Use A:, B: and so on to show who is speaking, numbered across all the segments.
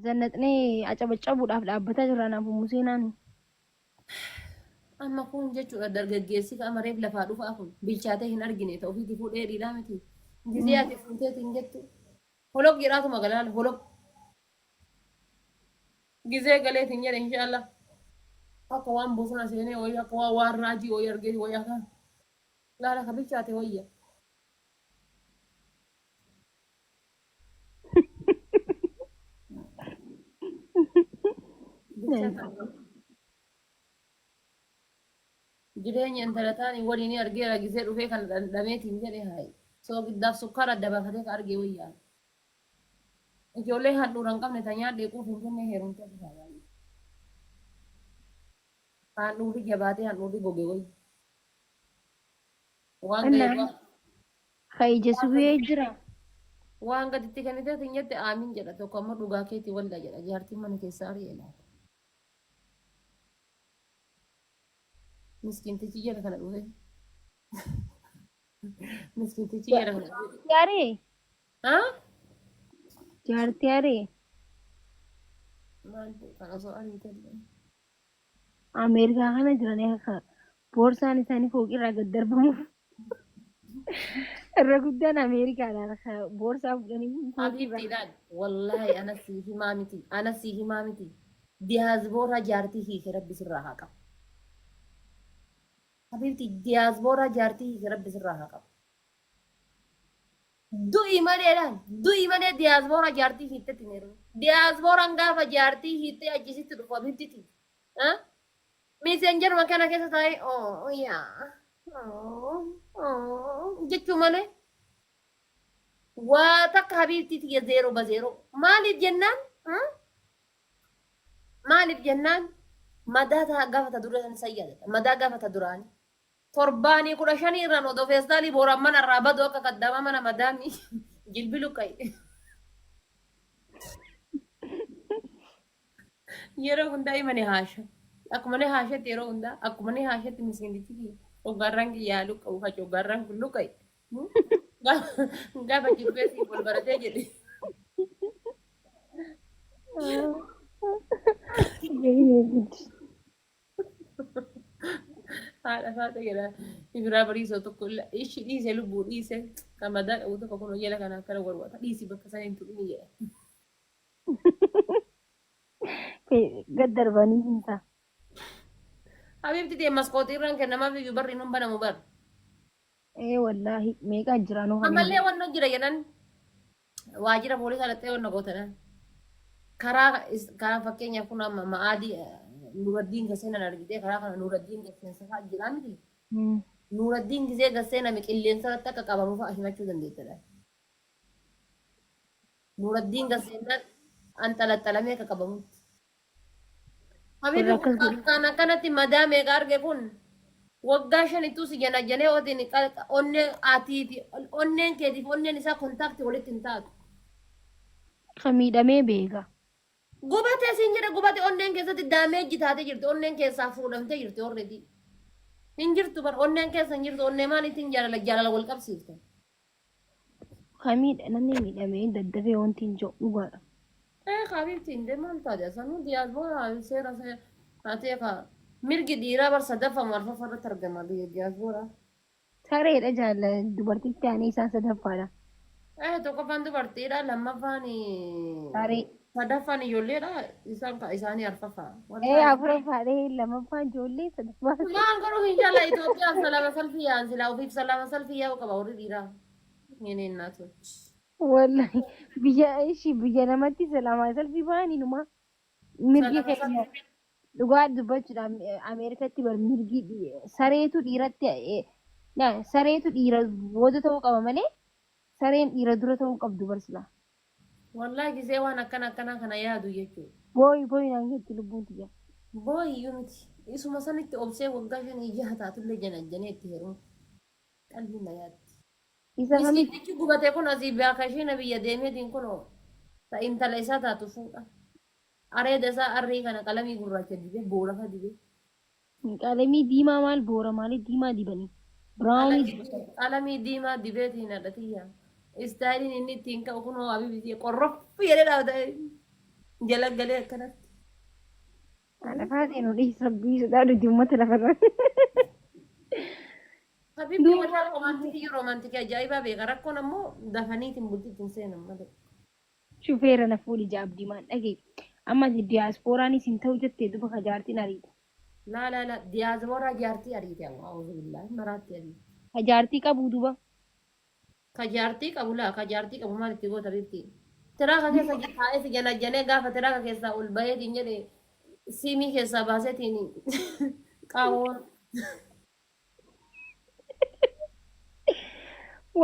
A: Zannaxnee acabaccabuudhaaf dhaabbataa jirra naaf Ummu Seenaan.
B: Amma kun jechuudha dargaggeessi ka amareef lafaa dhufaa kun bilchaatee hin argine ta ofiitii fuudhee dhiiraa miti. Gizee ati fuuteetiin jettu holoq jedhaatuma galaala holoq. Gizee galeetiin jedhe inshaallah. Akka waan bosona seenee wayii akka waan waan raajii wayii argee wayii akka laala ka bilchaate wayya. Jireenya intala taanii waliin argeera gisee dhufee kana dhandhameetiin jedhe haayi. Soogiddaaf sukkaara adda baafatee ka argee wayyaa. Ijoollee handhuura hin qabne ta nyaadhee quuf hin jenne heerumtee dhufaa baay'ee. Handhuurri jabaatee handhuurri goge wayya. Waan gadi
A: Innaan ka ija subee jira.
B: Waan gaditti kenniteef hin jette aamin jedha tokko ammoo dhugaa keetii waldaa jedha jaartiin mana keessaa ari'e laata. Miskiintichi jala kana dhufe. Miskiintichi jala kana dhufe.
A: Jaartii aree?
B: Haa?
A: Jaartii aree?
B: Maal kan osoo ariite illee.
A: Ameerikaa kana jiranii akka boorsaan isaanii fooqirraa gad darbamuuf irra guddaan Ameerikaadha akka boorsaa fuudhanii fooqirraa.
B: Habiibtiidhaan wallaahi ana sii himaa miti ana sii himaa miti diyaasbooraa jaartii hiike rabbi sirraa haa qabu. Habiibti diyaasbooraa jaartii hiike rabbi sirraa haa qabu. Du'i malee laal du'i malee diyaasbooraa jaartii hiittetti hin heerumin. Diyaasbooraan gaafa jaartii hiittee achisitti dhufu habiibtiti. Miiseenjaruma kana keessa taa'ee oo yaa oo jechuu malee waa takka habiibtii tiyya zeeroo ba zeeroo maaliif jennaan maaliif jennaan madaa taa gaafa ta dura san yaadata madaa gaafa ta duraanii. Torbaanii 15 irraan odoo feestaalii booraan mana irraa badu akka kaddaamaa mana madaamii jilbi luqqa'e. Yeroo hundaa ima ni haasha. Akkuma ni haashetti yeroo hundaa akkuma ni haashetti miskiintichi kiyya coggaarraan kiyya haa luqqa'u ka coggaarraan kun luqqa'e. Gaafa jibbee siif wal baratee jedhe. Haadha faata jedha. Ibiraa bariisoo tokko ishi dhiise lubbuu dhiise kan madaa qabu tokko kun jala kana akkana warwata dhiisi bakka sana hin tuqini jedha.
A: Gad darbanii hin ta'a.
B: Habiibti tee maskootii irraan kennamaaf iyyuu barri nun banamu bar.
A: Ee wallaahi meeqaa jira nuu kan hin
B: Ammallee wanno jira jedhan waajjira poolisaa dhaqxee wanna gootan. Karaa karaa fakkeenyaaf kun amma ma'aadii Nuraddiin Gaseenan argitee karaa kana Nuraddiin Gaseensa fa'a jira miti. Nuraddiin gisee Gaseename qilleensa irratti akka qabamu fa'a himachuu dandeettadha. Nuraddiin Gaseenan anxalaxalamee akka qabamutti. Habibi
A: Warra akkas godhu.
B: kan akkanatti madaa meeqa arge kun waggaa shanittuu si janajanee otiin onnee atiifi onneen keetiif onneen isaa kontaakti walitti hin taatu.
A: Kan miidhamee beeka.
B: Gubate siin jedhe gubate onneen keessatti daameejji taatee jirti onneen keessaa fuudhamtee jirti already. Hin jirtu bar onneen keessa hin jirtu onnee maaliitiin jaalala jaalala wal qabsiifte.
A: Kan miidha namni miidhamee daddafee wanti hin jiru dhugaadha.
B: Ee habiibti hin deemaan taate sanuu diyaasbooraa seera seera haatee kaa mirgi dhiiraa bar sadaffaa arfaffaa irratti argama biyya diyaasbooraa.
A: Sareedha jaalla dubartitti aanee isaan sadaffaadha.
B: Ee tokkoffaan dubartiidha lammaffaan
A: Saree.
B: sadaffaan ijoolleedha isaan ka isaanii arfaffaa.
A: Ee
B: Wallaahi.
A: afuraffaadha lamaffaan ijoollee sadaffaan.
B: Maal godhu hin jala Itoophiyaaf salaama salfii yaa'an silaa ofiif salaama salfii yaa'u qaba warri dhiiraa. Hin innaatoch.
A: Wallahi biyya ishii biyya namatti salaamaa salfii ba'anii numa mirgi
B: Salaama
A: keenya
B: salfii.
A: dhugaa dubbachuudhaan Ameerikatti bar mirgi sareetu dhiiratti sareetu dhiira booda ta'uu qaba malee sareen dhiira dura ta'uu qabdu bar silaa.
B: Wallahi gisee waan akkana akkanaa kana yaadu jechuudha.
A: Booyi booyi naan jetti lubbuun tiyya.
B: Booyi iyyuu miti. Isuma sanitti obsee waggaa shanii jaha taatullee janajjanee itti heerumu. Qalbiin na yaaddi.
A: Isa kamitti
B: Miskiintichi gubate kun asii baaka ishee biyya deemeetiin kun ta intala isaa taatu fuudha. Areeda isaa arrii kana qalamii gurraacha dibee boorafa dibee.
A: Qalamii diimaa maal boora maalii diimaa dibanii? Biraawunii diban.
B: Qalamii diimaa dibeetiin haadha tiyya. Istaayiliin inni ittiin ka'u kunoo abibi qorroffi jedhee dhaabata. Jala galee akkanatti.
A: Lafaa seenu dhiis rabbii sodaadhuti uummata lafarra.
B: Habiibti warra romaantikii romaantikii ajaa'ibaa beeka. Rakkoon ammoo dafaniitiin bultii ittiin seenan malee.
A: Shufeera na fuudhi jaabdii maan dhagee. Amma diyaaspooraanis hin ta'u jettee duba ka jaartiin ariite.
B: Laa laa laa diyaaspooraa jaartii ariite ammoo auzubillahi maraatti ariite.
A: Ka jaartii qabuu duba.
B: Ka jaartii qabu laa ka jaartii qabu maal itti goota bifti. Tiraaka keessa taa'ee si janajjanee gaafa tiraaka keessaa ol baheetiin jedhe siimii keessaa baaseetiin qaawwoon.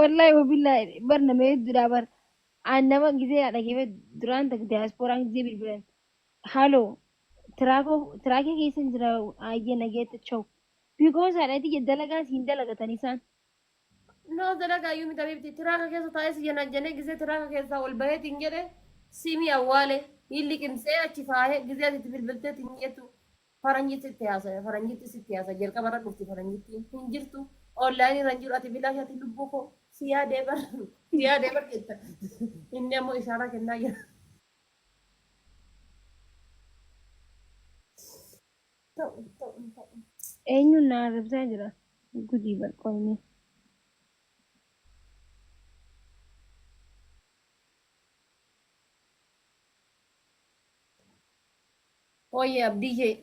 A: Wallahi wabillahi bar nama hedduudha bar. An nama gizee dhageeffe duraan takka diyaaspooraan gizee bilbilan. Haloo tiraakii keessa jira ayyee nageetta chaw. Because haadha dalagaa siin dalagatan isaan.
B: No dalagaa iyyuu miti bifti tiraaka keessa taa'ee si janajjanee gizee tiraaka keessaa ol baheetiin jedhe siimii awwaale hin liqimsee achi faahee gizee ati bilbilteetiin jettu faranjitti itti haasa'e faranjitti sitti haasa'e jalqaba irra dhufti faranjittiin hin jirtu onlaayinii irra hin jiru ati bilaa ati lubbuu koo si yaadee bar si yaadee bar jetta inni ammoo ishaaraa kennaa jira. Ta'u ta'u ta'u.
A: Eenyuun na arrabsaa jira? Gudii bar qoyne.
B: Ooyye abdiyyee.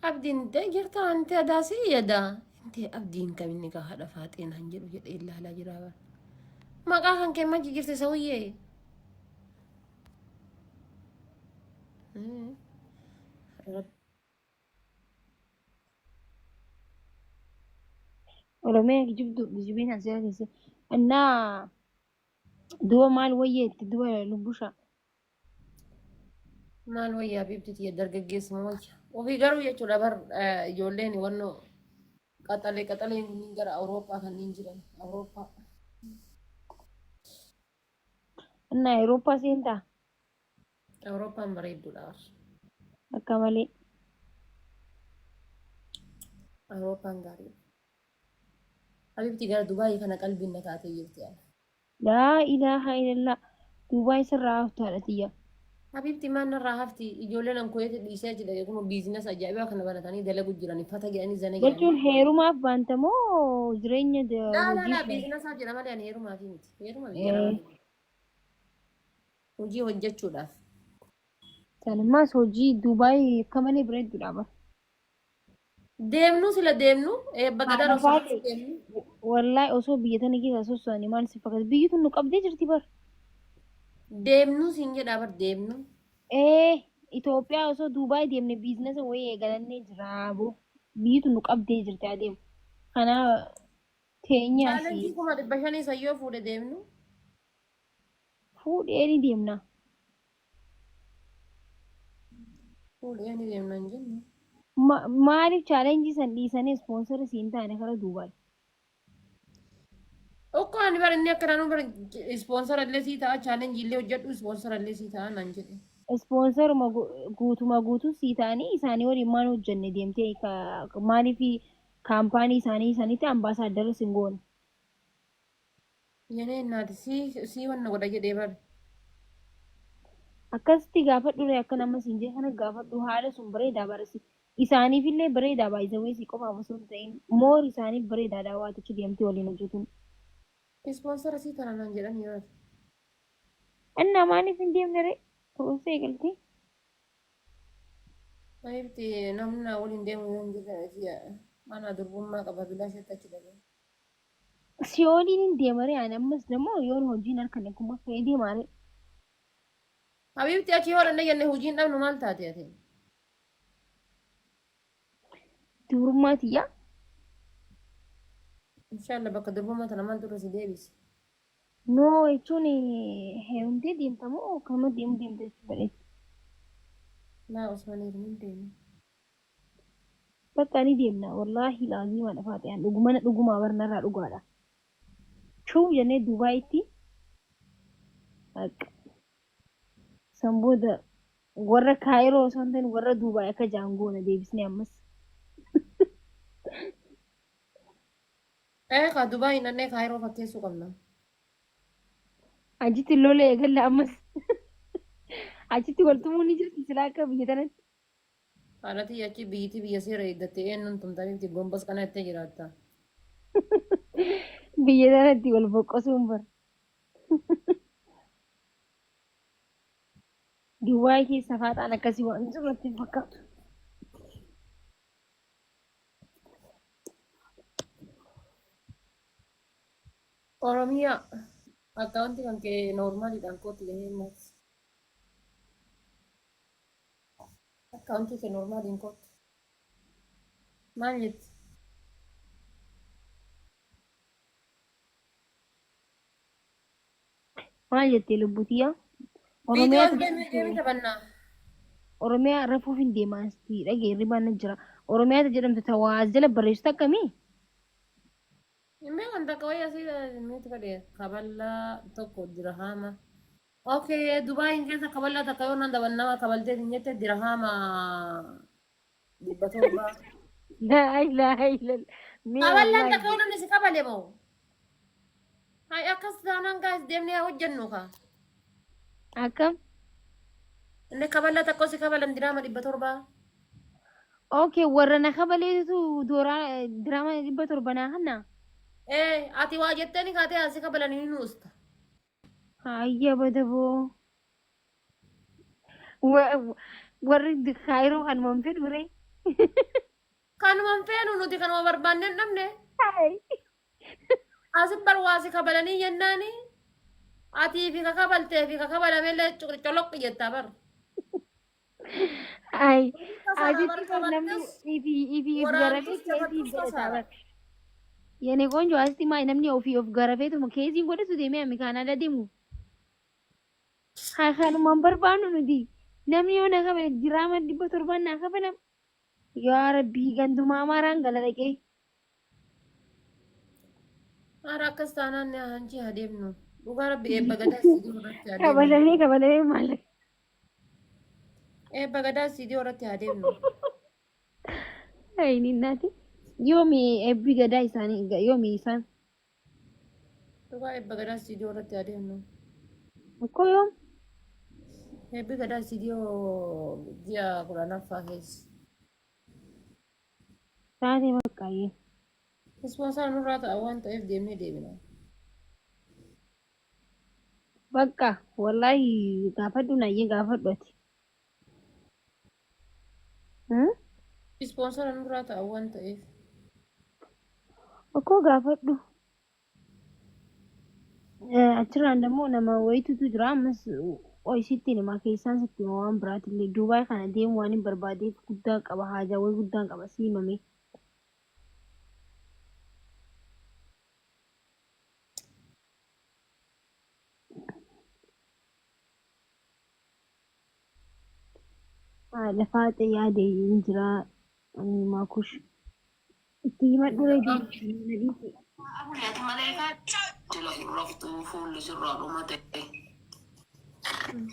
B: Abdiin jirta wanti adaasii yadaa. Intee abdiin kaminni kaa haadha faaxeen han jedhu jedhee ilaalaa jira bara. Maqaa kan kee maji jirti sawiyyee.
A: Oromiyaa kijibdu kijibiin asii keessa. Innaa duba maal wayyeetti duba lubbusha.
B: Maal wayyaa biifti tiyya dargaggeessuma wayya. Ofii garuu jechuudha bar ijoolleen wannoo qaxalee qaxaleen kunniin gara Awurooppaa kanneen jiran Awurooppaa.
A: Innaa Awurooppaa seentaa
B: Awurooppaan bareedduudha bar.
A: akka malee.
B: Awurooppaan gaariidha. Habibti gara Dubaayii kana qalbiin na kaatee jirti ana.
A: Laa ilaaha illallah. Duubaay sirraa haftaadha tiyya.
B: Habibti maal narraa hafti ijoolleen an kuweeti dhiisee achi dhaqe kun biizinasa ajaa'ibaa kana banatanii dalagu jiran fata jedhanii zana jedhanii.
A: Jechuun heerumaaf baanta moo jireenya
B: Laa laa laa
A: hojiif?
B: biizinasaaf jedha malee ani heerumaafi miti. Heeruma biyya nama hojii hojjechuudhaaf.
A: Sanimmaas hojii Duubaay akka malee bareedduudha bar.
B: Deemnu sila deemnu eebba gadaa
A: Haadha
B: osoo
A: faate
B: deemnu.
A: wallahi osoo biyya tana keessa sosso'anii maal si fakkaata biyyi tun nu qabdee jirti bar.
B: Deemnu siin jedhaa bar deemnu.
A: Ee Itoophiyaa osoo Duubaay deemne biizinasa wayii eegalannee jira boo biyyi tun nu qabdee jirti adeemu. Kanaaf teenyaasi
B: Chaalenjii 500,000 sayyoo fuudhe deemnu.
A: Fuudhee ni deemna.
B: Fuudhee ni deemna hin jenne.
A: Maaliif chaalenjii san dhiisanii ispoonsara siin taane kara Duubaay?
B: Okko ani bara inni akka naannoo bara ispoonsara illee sii ta'a chaalenjii illee hojjedhu ispoonsara illee sii ta'a naan jedhe.
A: Ispoonsaruma guutuma guutuu sii ta'anii isaanii waliin maal hojjenne deemtee maaliif kaampaanii isaanii sanitti ambaasaaddara sin goone?
B: Yenee naati sii sii wanna godha jedhee bara.
A: Akkasitti gaafadhu ree akka nama siin jedhe kana gaafadhu haala sun bareedaa barasi. Isaaniifillee bareedaa baay'isawee si qofaaf osoo hin ta'in moor isaaniif bareedaa daawwaatichi deemtee waliin hojjetuun.
B: Ispoonsara sii tana naan jedhan yoo.
A: Innaa maaliif hin deemne ree? Kuruunsee eegaltee?
B: Maaliifti namni naa waliin deemu yoo hin jirre mana durbummaa qaba bilaashetti achi dhaqee.
A: Si waliin hin deema ree ani ammas immoo yoon hojiin harkan akkuma fe'ee deemaa ree.
B: Habiibti achi yoo dhanne jenne hojiin dhabnu maal taate ati?
A: Dubrummaa tiyyaa.
B: Inshallah bakka durbummaa tana maaltu irra si deebise?
A: No jechuun heerumtee deemta moo kanuma deemu deemta jechuu fedhetti.
B: Laa osoo hin heerumin deemu.
A: Bakka ni deemna wallaahi laaziima dhafaa ta'an dhugumana dhugumaa barnarraa dhugaadha. Chuu jennee Dubaayitti san booda Warra Kaayiroo osoo hin ta'in warra Duubaay akka jaan goona deebisnee ammas.
B: Ee kaa Dubaay hin dhannee Kaayiroo fakkeessuu qabna.
A: Achitti lola eegalla ammas. Achitti wal tumuun ni jirti silaa akka biyya tanatti.
B: Haadha tiyya achi biyyiti biyya seera eeggatte eenyuun tumtaniifti gombas kana jettee jiraatta.
A: Biyya tanatti wal boqqosuun bara. Dubaay keessa faaxaan akkasii waan jiru natti hin fakkaatu.
B: Oromiyaa akkaawunti kan kee noormaaliidhaan kootti gahee maas. Akkaawuntii kee noormaaliin kootti. Maal jetti?
A: Maal jettee lubbutiyyaa?
B: Viidiyoo
A: Oromiyaa
B: as deemee deemee taphannaa.
A: Oromiyaa rafuuf hin deemaa asitti dhagee hirribaan na jira. Oromiyaa jedhamtu ta waa as jala barreessitu akkamii?
B: Hin beekan takka wayii asii miti fedhe kaballaa tokko dirhaama. Okay, Dubaayin keessa kaballaa takka yoo nan daban nama kabaltee hin jette dirhaama 700.
A: Laa ilaaha illallah. Mee
B: Kaballaan
A: wallaahi.
B: takka yoo namni si kabale moo? Hay akkas taanaan gaas deemnee haa hojjennu kaa.
A: Akkam?
B: Inni kaballaa takka si kabalan dirhaama 700.
A: Okay, warra na kabaleetu dooraa dirama 700 naa kanna.
B: Ee ati waa jetteeni kaatee haa si kabalan ni nuusta.
A: Hayya badaboo. Warri kaayiroo kanuma hin fedhu ree.
B: Kanuma hin feenu nuti kanuma barbaanne hin dhabne.
A: Hai.
B: Asin bar waa si kabalanii jennaani atii fi ka kabaltee fi ka kabalamellee coloqqi jettaa bar.
A: Ay,
B: Kasaara bar
A: asitti bar namni
B: kabaltes
A: ifii if garafee
B: waraantus
A: keesii if
B: kabaltus
A: godhata
B: kasaara.
A: bar. Yene qoonjo asitti maa namni ofii of garafeetuma keesiin godhatu deemee ami Kaanaada deemu. Haa kanumaan barbaannu nuti. Namni yoo na kabale diraama 700n naa kafalam. Yaa Rabbii gandumaa amaaraan gala dhaqee.
B: Haara akkas taanaan ni hanchi haa deemnu. Dhugaa rabbi eebba gadaa istiidiyoo irratti haa deemnu.
A: Kabalamee kabalamee maallaqa.
B: Eebba gadaa istiidiyoo irratti haa deemnu.
A: Ayini naati. Yoomi eebbi gadaa isaanii yoomi isaan.
B: Dhugaa eebba gadaa istiidiyoo irratti haa deemnu.
A: Akkoo yoom?
B: Eebbi gadaa istiidiyoo ji'a 10ffaa keessa.
A: Taatee baqqaayyee.
B: Ispoonsara nurraa ta'a waan ta'eef deemnee deebina.
A: Bakka wallaahi gaafadhu nayyee gaafadhu ati. Hmm?
B: Ispoonsara nurraa ta'a waan ta'eef.
A: Akkoo gaafadhu. Achirraan immoo nama wayitutu jira ammas oi sitti hima keessaan sitti hima waan biraatillee Duubaay kana deemu waan hin barbaadeef guddaan qaba haajaa wayii guddaan qaba si himame. Haadha faaxee yaade hin jira ani maakush itti himadhu ree deemti na dhiisi.
C: Abuli ati maleekaa jala hin raftu fuulli sirraa dhumate.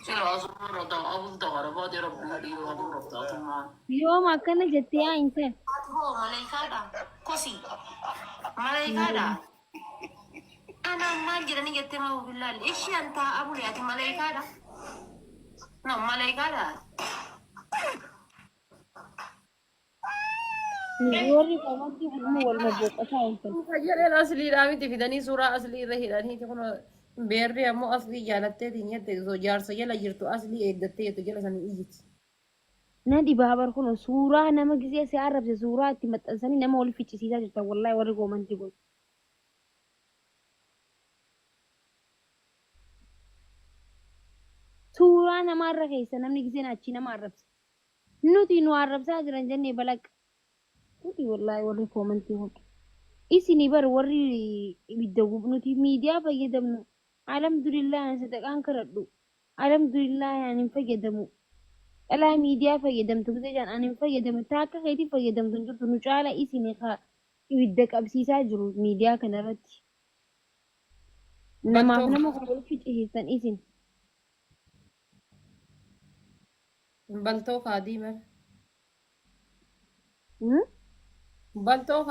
C: Sila asuma irra taa'aa bulta kana baatee rabbi hadhii aduu rafta atummaan.
A: Yooma akkana jettee yaa intal.
C: Ati hoo maleeykaadha? Kosi maleeykaadha? Anaan maal jedhanii jettee maa of hin laalle? Ishii an taa'aa bule ati maleeykaadha? No maleeykaadha ati.
A: Warri qomantii kun immoo wal bobbooqataa ooltan.
B: Fayyadeen asliidhaa miti fidanii suuraa aslii irra hidhaniiti kun beerri ammoo aslii jaalatteetiin jette osoo jaarsa jala jirtu aslii eeggattee jettu jala sanii iyyiti.
A: Na dhibaa bar kun suuraa nama gisee si arrabse suuraa itti maxxansanii nama wal ficcisiisaa jirtan wallahi warri koomantii kun. Suuraa namaarra keessa namni giseen achii nama arrabse. Nuti nu arrabsaa jiran jennee balaqa. Nuti wallahi warri koomantii kun. Isini bar warri ibidda gubu nuti miidiyaa fayyadamnu. Alhamdulillah ani sadaqaan kadhadhu. Alhamdulillah ani hin fayyadamu. Dhalaa miidiyaa fayyadamtu gisee jedhan ani hin fayyadamu. Taa akka keetii fayyadamtu hin jirtu nu caala isini ka ibidda qabsiisaa jiru miidiyaa kanarratti. Namaaf
B: Battoo
A: nama kan wal ficcisiistan isin.
B: Baltoo kaadii mara.
A: Hmm?
B: Baltoo.